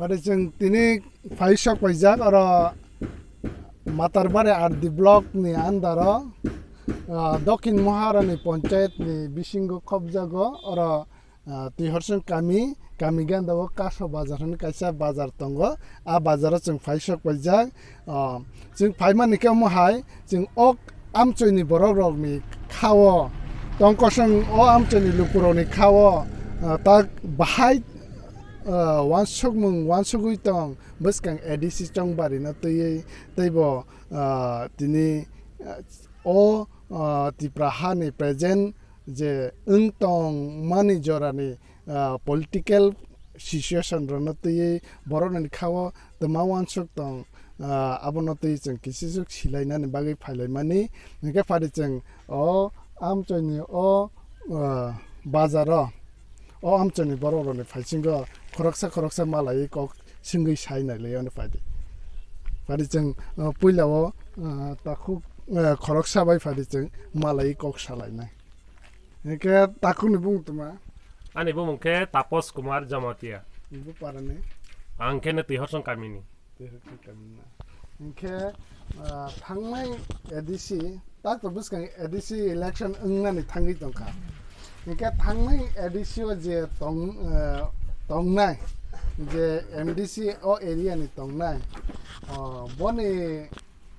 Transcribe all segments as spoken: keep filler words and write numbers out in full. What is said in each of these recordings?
Pari chwng tini phai sok paijak oro Matarbari R D block ni under o, ah, Dokhin Maharani Panchayat ni bisingo khopjago oro, ah, Twihorsong kami, kami ganda o Kaso bazar hwnwi kaisa bazar tongo. A bazar o chwng phai sok paijak. Ah, chwng phaimani khe omo hai chwng o amchoi ni borok rok ni kha o tong kosong o amchoi ni luku rok ni kha o, ah, tak bahai ah, wansukmung wansugwi tong bwskang A D C chongbari no twiwi teibo, ah, tini, ah, o, ah, Tipra hani present je wng tong mani jorani, ah, political situation rokno twiwi borokni kha o twma wansuk tong, ah, abono twiwi chwng kisisuk silainani bagwi phailaimani. Hinkhe phari chwng o amchoini o, ah, bazaro o amchoini borok rokni phaisingo khoroksa khoroksa malaiwi kok swngwi sai nailai oni phadi. Phadi chwng, ah, puila o, ah, takhuk, ah, khoroksa bai phadi chwng malaiwi kok salainai. Hinkhe takhukni bumung tuma? Ani bumung khe Tapos Kumar Jamatia. Ibu parani? Ang khe no Twihorsong kamini. Twihorsong kamini na. Hinkhe, ah, thangnai A D C, tak to bwskang A D C election wngnani thangwi tongkha. Hinkhe thangnai A D C o je tong, ah, tongnai, je M D C o area ni tongnai, ah, boni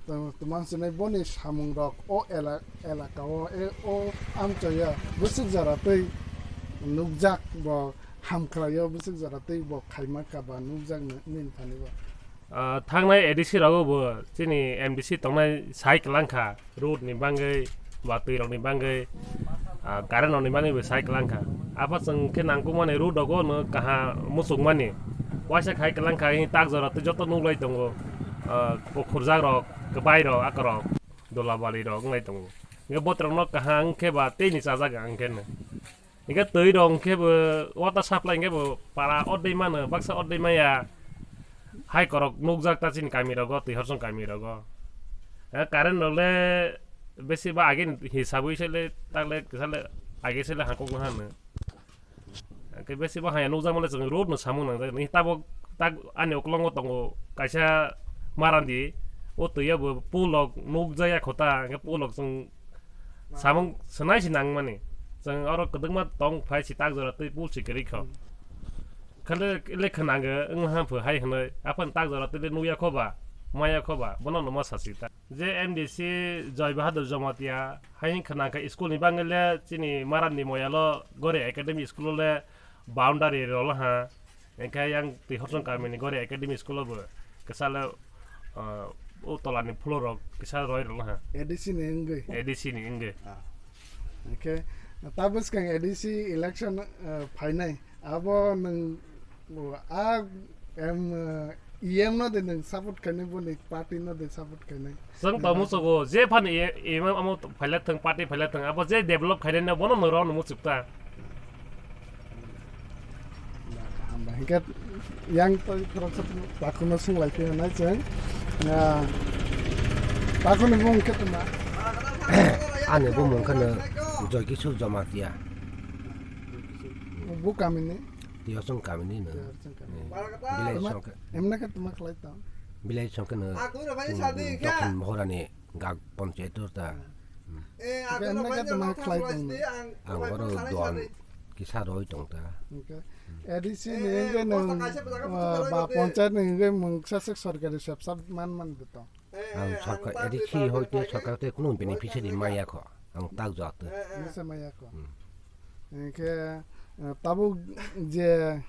Tw-, twmang sinai boni samung rok o ela-, elaka o, e, o amchoya bwswk jora twi nukjak bo hamkrai o, bwswk jora twi bo khaima kha ba nukjak nini thani bo. Ah, thangnai A D C rogo bo chini M D C tongnai sai kwlang kha, road ni bangwi ba twi rok ni bangwi. Ah, current rokni bagwi bo sai kwlang kha. Apha chwng khe nangkukmani road rogo no kaham muchungmani. Waisa khai kwlang kha, hini tak jora tei joto nuklai tongo. Ah, kukhurjak rok, kwbai rok, akorok, dulabari rok wnglai tongo. Hingke botrok no kaham khe ba tei ni chajak ang khe no. Hingke twi rok hingke bo water supply hingke bo para ordei mano, baksa ordei maya. Hai korok nukjak ta chini kami rogo, twi horsong kami rogo. Eh, current rok le besi ba age ni hisabwi se le, tak le, kisa le, age se le hangkok no hano. Hingke besi ba haya nukjak mole chwng road no samung nangjak. Ni tabok tak ani uklongo tongo kaisa marandi. O twi o bo pull rok nukjaya khota, hingke pull rok chwng samung swnai se nangmani. Chwng oro kwdwkma tong phai si tak jora twi pull si kwrwi kho. Khale le khwnango wng ha pho hai hwnwi, aphano tak jora twi le nukya kho ba, maya kho ba, bono no ma sa si ta. Je M D C Joy Bahadur Jamatia, hai hwn khwnang kha school ni bagwi le chini Maran ni moyalo Gori Academy school o le boundary rolo ha. Hingkhe yang twi horsong kami ni Gori Academy school o bo kisa le, ah, o tola ni floor rok kisa roi rolo ha. A D C ni wngwi? A D C ni wngwi. Ah. Hingkhe ta bwskang A D C election, ah, phainai. Abo nwng, o, a, em, eh, E M no de nwng support khainai, boni party no de support khainai. Chwng tamo sogo, je phan E M amo phailak thang, party phailak thang, abo je develop khainai na bono nwng rok nwng muchuk ta. Hamba, hingke yang to khoroksa takhuk no swng lai phi nai chwng. Ah, takhuk ni bumung khe tongma? Ani bumung khe no Joy Kishore Jamatia. Bu kami ni? Tiyosong kami ni no. Tiyosong kami. Eh, village song khe. Emna khe tuma khlai tong? Village song khe no, hmm, Dokhin Mohorani gak panchayat ta. Hmm. Hingke emna khe tuma khlai tong no? Ang oro don kisa roi tong ta. Hingke A D C ni hingke nwng, ah, ba panchayat ni hingke mungsa se sorkari sep sap man man de tong. Ang sorkar, A D C hoite sorkar te kunu beneficiary maya kho. Ang tak jat. Mungsa maya kho. Hmm. Hingke, eh, tabuk je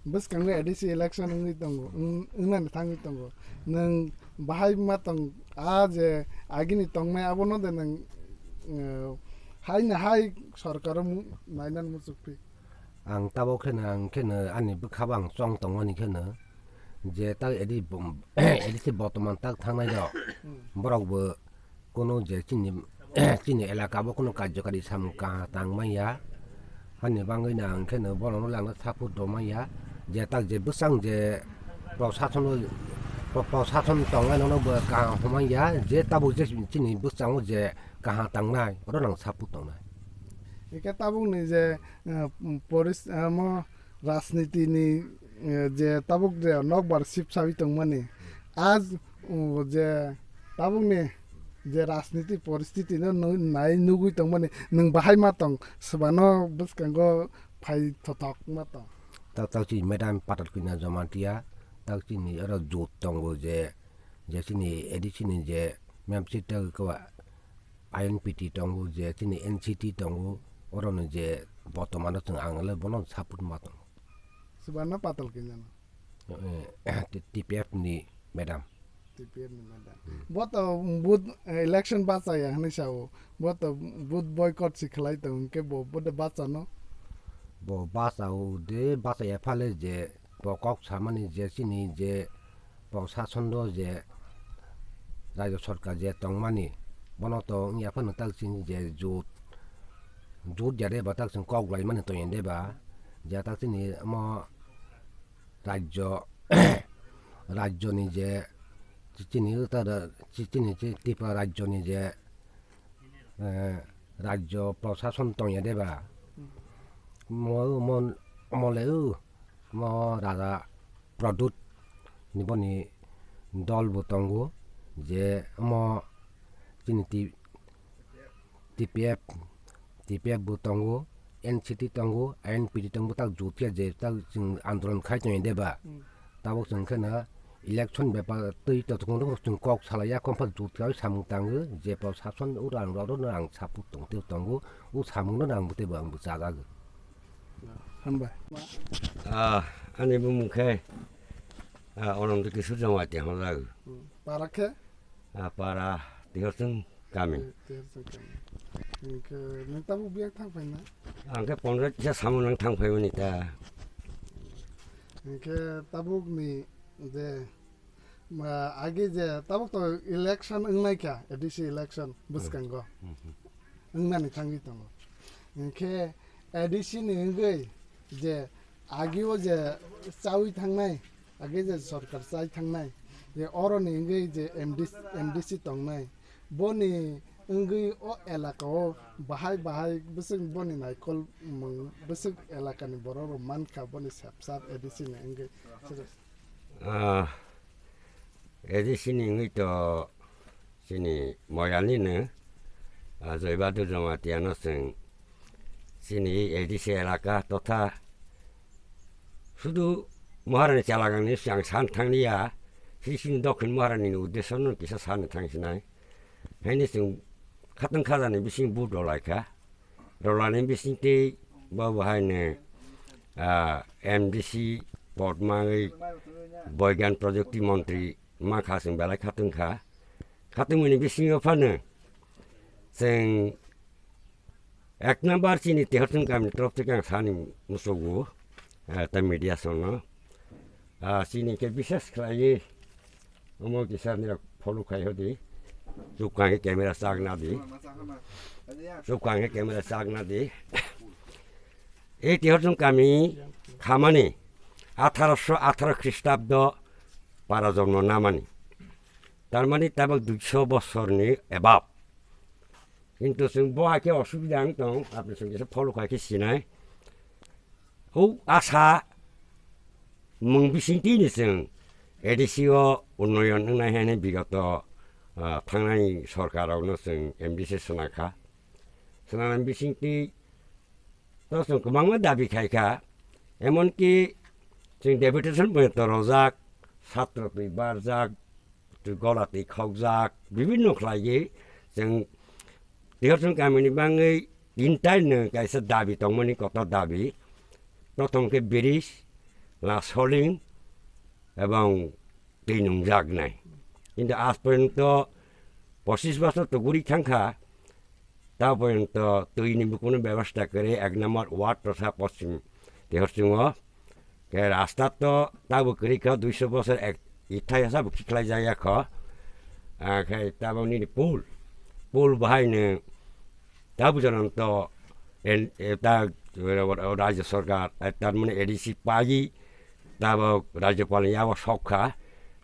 bwskango A D C election wngwi tongo, wng-, wngnani thangwi tongo. Nwng bahai ma tong, a je agini tongnai abono de nwng, eh, hai na hai sorkaro mu-, nainani muchuk phi? Ang tabuk kheno, ang kheno ani bwkha bo ang chong tongmani kheno je tak A D C bom-, A D C botoman tak thangnai rok, hmm, borok bo kunu je chini, chini elaka bo kunu karjokari samung kaham tang manya. Hani bangwi no ang khe no bono no lang support rw manya. Je tak je bwsang je prosason, pro-, prosason tongnai no bo kaham hwn manya. Je tabuk je chini bwskango je kaham tangnai, oro nang support tongnai. Eke tabuk ni je, eh, poris-, eh, mo rajniti ni eh, je tabuk je nokbar sip sawi tongmani, a, o, je tabukni je rajniti poristiti no nu-, nai nugwi tongmani, nwng bahai ma tong, swbano bwskango phai thothok ma tong. Tak tak chini madam Patal Kanya Jamatia, tak chini oro jot tongo je, je chini A D C ni je membership tak kwa I N P T tongo, je chini N C T tongo, oro ni je botomano chwng ang le bono support ma tongo. Swbano Patal Kanya no. Eh, T P F ni madam. T P F ni madam. Hmm. Bo to vote, eh, election bachaya hinwi sao. Bo to vote boycott si khlai tong, hwnkhe bo, bo de bachano? Bo bachao de, bachaya phale je bo kok samani je chini je bo sason do je rajyo sarkar je tongmani, bono to wngya phano tak chini je jot, jot ya de ba tak chini kok laimani tongya de ba, je tak chini omo rajyo, rajyoni je chini ta da, chini Tripura rajyoni je, eh, rajyo prosason tongya de ba? Hmm. Mo, mo, mo le o, mo raja Pradyut ni boni dol bo tongo je omo chini ti-, T P F, T P F bo tongo, N C T tongo, I N P T tongo, tak jotya je tak chwng andolon khai tongya de ba? Hmm. Tabuk chwng khe na election bepar twi totokno chwng kok salaiya, kompha jotya samung tango, je prosason o rang rok no ang support tong tei tongo, o samung no ang bwtwi bo ang bwchajago. Hambai. Ah, ani bumung khe, ah, Ananto Kishore Jamatia hwnjago. Hmm. Para khe? Ah, para Tihorsong kami. Eh, Tihorsong kami. Hwnkhe nwng tabuk biyang thang phaina? Ang khe pondro kisa samung nang thang phaimani ta. Hwnkhe tabuk ni je, ma, agi je tabuk to election wngnai kha, A D C election bwskango. Hmm, hmm. Wngnani thangwi tongo. Hwnkhe A D C ni wngwi je agi o je chawi thangnai, agi je sorkar chai thangnai, je oroni wngwi je M D C, M D C tongnai, boni wngwi o elaka o bahai bahai bwswk boni naikolmung bwswk elakani borok rok mankha boni sepsap A D C ni wngwi. Ah, A D C ni wngwi to chini moyalnino, ah, Joybadur Jamatia no chwng chini A D C elaka totha sudu Maharani chalagangni swng san thanglia, chini Dokhin Maharani ni uddesyo no kisa sani thangsinai. Haini chwng khatang khajani bising vote rwlaikha. Rwlani bisingtwi bo bo haino, ah, M D C pod mangwi Boigyan Projukti Montri mankha chwng belai khatungkha. Khatungmani bisingo phano chwng ek number chini Tihorsong kamini torof theke ang sani muchugo, ah, ta media songno. Ah, chini khe bishes khlaiwi omo kisa nirok follow khai hodi. Chukang khe camera chak nadi. Chukang khe camera chak nadi. Ei Tihorsong kami khamani atharoso atharo Khristabdo para jonmo namani. Tarmani tabok duiso bosorni above. Kintu chwng bo hai khe osubida wng tong, apni chwng kisa follow khai khe sinai. Huk asa mung bisingtwi ni chwng A D C o unnoyon wngnai hwnwi bigoto, ah, thangnai sorkar rokno chwng M D C swnakha. Swnamni bisingtwi to chwng kwbangma dabi khaikha. Emonki chwng deputation bo torojak, satro twi barjak, twi gola twi khokjak, bibinno khlaiwi chwng Tihorsong kamini bangwi tintaino kaisa dabi tongmani kotor dabi. Prothom khe bridge, la soling, ebong twi nungjaknai. Kintu aaj porjonto pochis bosor to guri thangkha, ta porjonto twini bo kunu bebosta kwrwi ek number ward Tosa Poschim Tihorsongo. Khe rasta to tabo kwrwi kha duiso bosor ek ithai hasa bo khiklai jaya kho. Ah, khe tabo nini pool, pool bahaino tabo jonoto en, eta rajya sarkar, eh, tar mane A D C pagi, tabo rajyapal ni yago sok kha.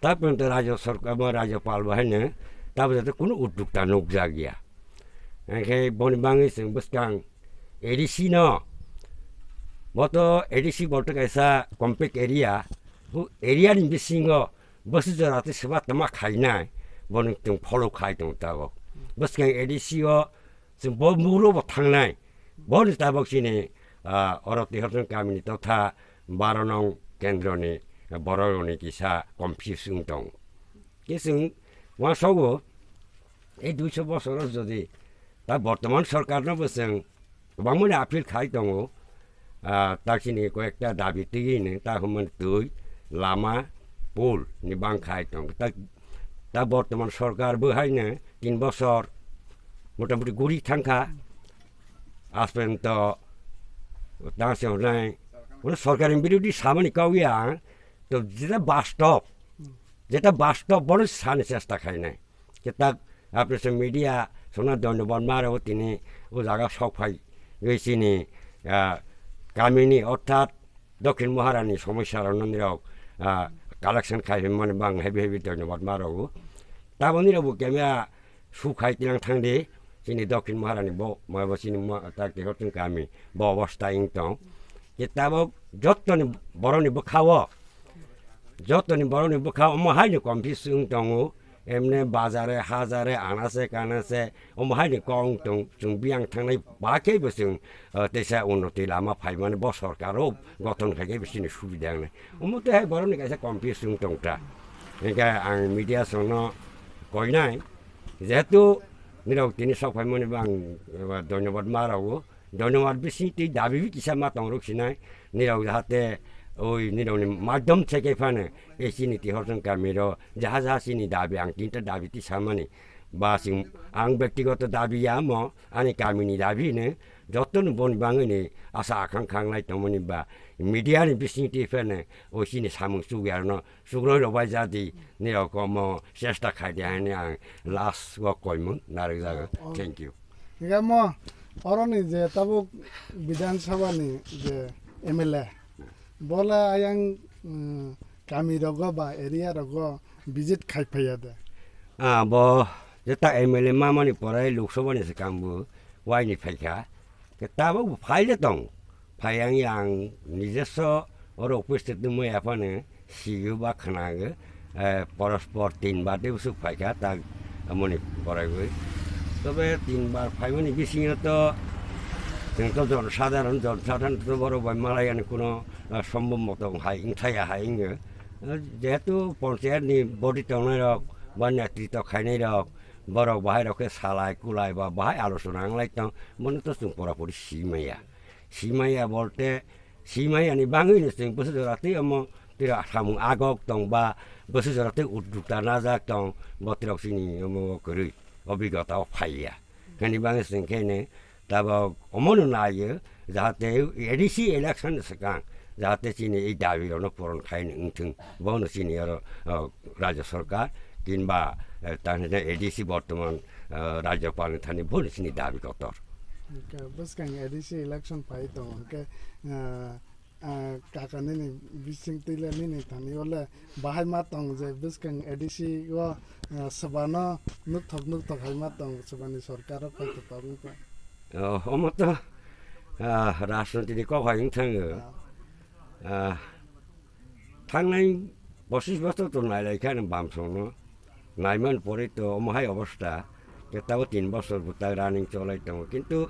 Ta porjonto rajya sarkar, bo rajyapal bo haino tabo joto kunu uddokta nukjak ya. Hingkhe boni bangwi chwng bwskang A D C no Bo to A D C bo to kaisa compact area, bo area ni bisingo bwswk jora tei swba tama khainai, bono chwng follow khai tongo tabok. Bwskang A D C o chwng bo muro bo thangnai, boni tabok chini, ah, oro Tihorchong kamini totha baro nong kendroni bororokni kisa confuse wng tongo. Khe chwng uansukgo, ei duiso bosoro jodi ta bortoman sorkarno bo chwng kwbangmani appeal khai tongo, ah, ta chini koyekta dabi twiwi no ta hwnmani twi, lama, pol ni bang khai tongo. Ta, ta bortoman sorkar bo haino tin bosor, motamuti guri thangkha, aspen to ta se hwnai, uno sorkar ni birodhi samani kau ya, to jeta bastob, jeta bastob bono sani chesta khainai. Khe tak apni se media sona dhonyobad ma rw tini o jaga sok phai gwi chini, ah, kamini orthat Dokhin Maharani somosya rok nani rok, ah, collection khai mani bang heavy heavy dhonyobad ma rw. Taboni rok bo camera su khai tilang thang di chini Dokhin Maharani bo ma bo chini ma tak te hotun kami bo obostha ing tong. Khe tabok jottoni boroni bwkha o Jotoni borokni bwkha omo haino confuse wng tongo, emne bazare, hajare, anase, kanase, omo haino kok wng tong, chwng biyang thangnai ba khe bo chwng, ah, teisa unnoti lama phaimani bo sorkar o gothon khai khe bo chini subida wngnai. Omo tei hai borokni kaisa confuse wng tong ta. Hingkhe ang media songno koinai, jehetu nirok tini sok phaimani bo ang, ah, dhonyobad ma rwo. Dhonyobad bising twi dabi bi kisa ma tong rok sinai, nirok jahate oi nirokni madhyam theke phano ei chini Tihorchong kamiro jaha jaha chini dabi ang tinta dabi twi samani. Ba chwng ang bektigoto dabi ya mo, ani kamini dabi hino, jotono boni bangwini asa akhang khanglai tongmani ba media ni bising twi phano oi chini samung chukya rokno Sukroi rok bai jadi, nirok omo chesta khai di haini ang last o koimung narwk jago. Oh. Thank you. Hingke mo oroni je tabuk Bidhan Sabha ni je M L A, bola ayang, mm, kami rogo ba area rogo visit khai phaiya de? Ah, bo jeta M L A mamani porai Lok Sabha ni swkang bo waini phaikha. Ke tabuk bo phaile tong. Phai ang yang nijeso oro upasthit wngmaya phano sigo ba khnago, eh, porospor tin bar de bwswk phaikha tak amoni poraiwi. Tobe tin bar phaimani bisingo to chwng to jon sadharon, jon sadharon to borok bai malai ani kuno, eh, sombom moto hai wngthaya hai wngyo. Eh, jehetu ponchayat ni body tongnai rok ba netrito khainai rok, borok bahai rok khe salai kulai ba bahai alochona wnglai tong, bono to chwng pora pori simaya. Simaya bolte, simaya ni bangwi no chwng bwswk jora tei omo tira samung agok tong ba bwswk jora tei uddukta najak tong, bo tirok chini omo kwrwi obigota o phaiya. Hini bangwi chwng khe ne tabok omo no naiyo, jahate A D C election ni swkang jahate chini ei dabi rok no puron khai ni wngthung, bono chini oro, o, Rajya Sarkar kinba, eh, tani A D C bortoman, eh, Rajyapal ni thani bono chini dabi kotor. Hwnkhe bwskang A D C election phai tongo, hwnkhe, eh, eh, kaka nini bising twi le nini thani o le bahai ma tong je bwskang A D C o, eh, swbano nukthok nukthok hai ma tong, swbani sorkar o phai kwtal wngkha. Oh, omo to, ah, rajniti ni kok hai wng thango. Ah. Ah, thangnai pochis bosor to nailai kha ani bam songno. Naiman pore to omo hai obostha. Khe tabok tin bosor bo tak running cholai tongo. Kintu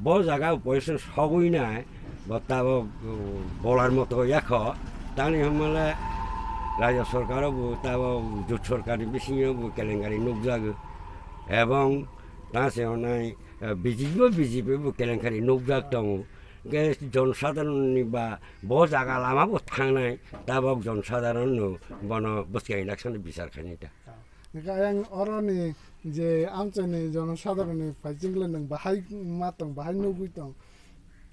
bo jaga o position sogwi nai, bo tabok, uh, bolar moto yakho. Tani hwnmale Rajya Sarkar o bo tabok jot sorkar ni bisingo bo kelenkari nukjago. Ebong ta se hwnai, uh, B J P bo B J P bo kelenkari nukjak tongo. Hwnkhe jon sadharon ni ba bo jaga lama bo thangnai, tabok jon sadharon no bono bwskang election ni bichar khainai ta. Hwnkhe ayang oroni je amchaini jon sadharon ni phaising le nwng bahai ma tong, bahai nugwi tong.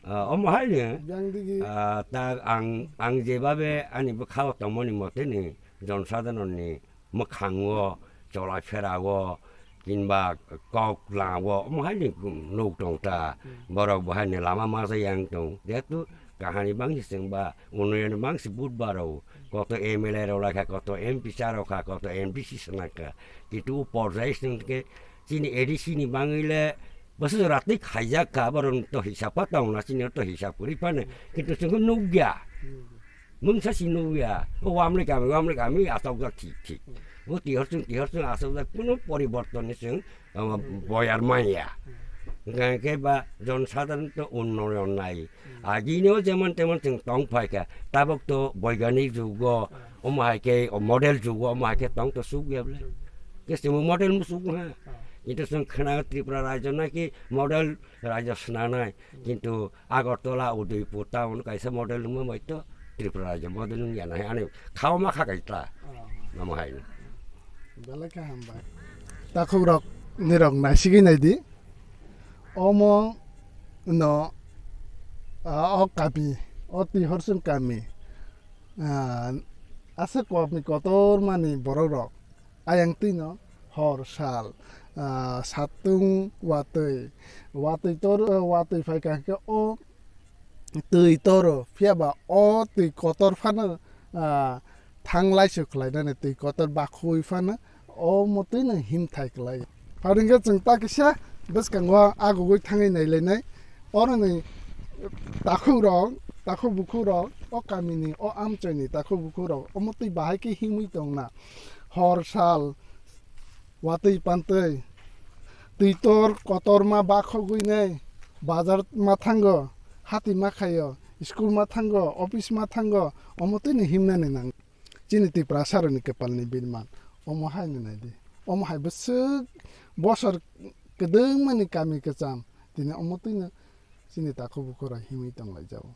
Ah, omo hai ni, Biyang digi. Ah, ta ang, ang jebabe ani bwkha o tongmani mote ni jon sadharon ni mwkhango, cholai pherao, kinba kok lao, omo hai ni nuk tong ta. Hmm. Borok bo hai ni lama ma jai yang tong. Jehetu kahani bangsi chwng ba, unnoyon bangsi budbaro, koto M L A rok lai kha, koto M P cha rok kha, koto M D C swnang kha. Kintu o porjai chwng khe chini A D C ni bangwi le Bwswk jora twi khaijak kha, borok to hisab pa tong na, chini to hisab kwrwi phano, kintu chwng khe nukya. Mungsa si nukya, o wamni kami, wamni kami asokjak thik thik. O tihor chwng, tihor chwng asokjak, kuno poriborton ni chwng, um, boyar manya. Hwnkhe ba jon sadharon to unnoyon nai. Agini o jemon temon chwng tong phaikha, tabok to boiganik jugo, omo hai khe, o model jugo, omo hai khe tong to sukya bwle. Khe chwng model mu suk ha. Kintu chwng khna Tripura rajyo naki model rajyo swnanai. Kintu Agartala, Udaipur town kaisa model wngma bai to Tripura rajyo model wngya nai. Ani khao ma kha kai ta. Namo hai. Belai khe hambai. Takhuk rok nirok naisigwi naidi. Omo no, ah, o kami, o twi horsung kami. Ah, aswk kami kotor mani borok rok. Ayang twi no hor sal, ah, satung watwi, watwi tor, watwi phai kha khe o twi toro, phiya ba o twi kotor phano, ah, thang laisuk khlainani twi kotor bakhugwi phano o mwtwi no himthai klai. Phai hwnkhe chwng ta kisa bwskango agugwi thangwi nailainai. Oro ni takhuk rok, takhuk bukhuk rok, o kami ni, o amchoi ni takhuk bukhuk rok omo twi bahai khe himwi tongna. Hor sal watwi pantwi, twitor kotorma bakhogwi nai, bazar ma thango, hati ma khaio, school ma thango, office ma thango, omo twino himnani nang. Chini Tiprasa rokni kwpalni birman, omo haino naidi. Omo hai bwswk bosor kwdwngmani kami kwcham, tini omo twino chini takhuk bukhuk rok himwi tonglaijao.